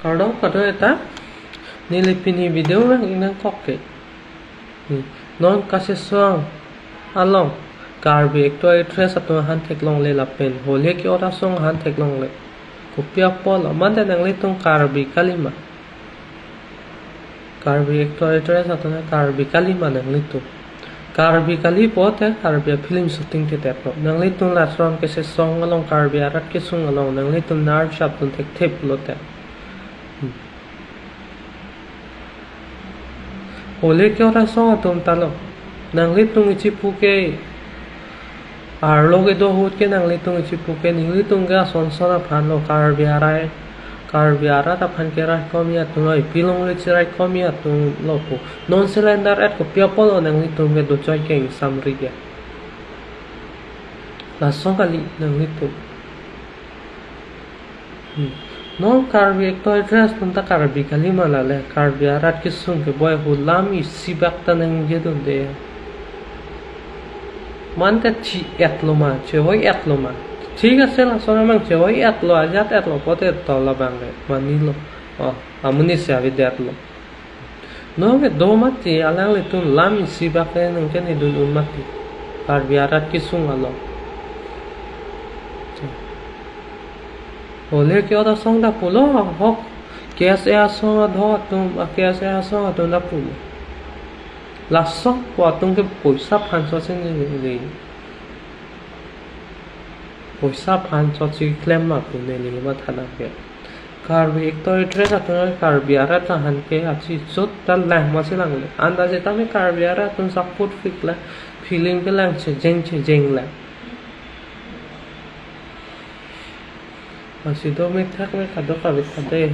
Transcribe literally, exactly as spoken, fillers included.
Kardom kadokave ta, neli pini video nang-ingnangkok ke. Hmm. Non kasesong along Karbi actor actress atum ahan theklongle lapen holi ke-ot asong ahan theklongle. Kopi apotlo, mate nanglitum Karbi kalima. Karbi actor actress atum Karbi kalima nanglitum. Karbi kali pulote Karbi film shooting thekthe lo. Nanglitum lason kesesong along, Karbi arat kesung along nanglitum nerve shapdun thekthe pulote. Hmm. Holi ke-ot asong atum ta lo. Nanglitum ichipu ke arlo kedo ahut ke nanglitum ichipu ke, nanglitum ke ason son aphan lo, Karbi arai, Karbi arat aphan keraikom atum lo, pi longle cheraikom atum lo pu. Non cylinder et kopi apotlo nanglitum kedo choi ke ingsamri ke. Lason kali nanglitum. Hmm. Non Karbi actor actress atum ta Karbi kalima lale, Karbi arat kesung keboi ahut lam isi bak ta nangjedunde. Mate thi-etlo ma, chevoi-etlo ma. Thik ase, lason amang chevoi-etlo, ajat-etlo pulote to labang le, manilo. Oh, amonit si avedetlo. Non kedo mati, alanglitum lam isi bak le nangchinidun un mati. Karbi arat kesung along. Holi ke-ot asong ta pulo, ahok K S A asong adho atum, a K S A asong atum ta pulo. Lason pu atum ke poisa aphan chotsi neli. Poisa aphan chotsi klem ma pu neli matha nangke. Karbi actor actress atum Karbi arat ahan ke achi chot ta lang masi langle. Anta setame Karbi arat atum support pik la, film kelang chejeng chejeng la. Masi do methak me kadokave ta de.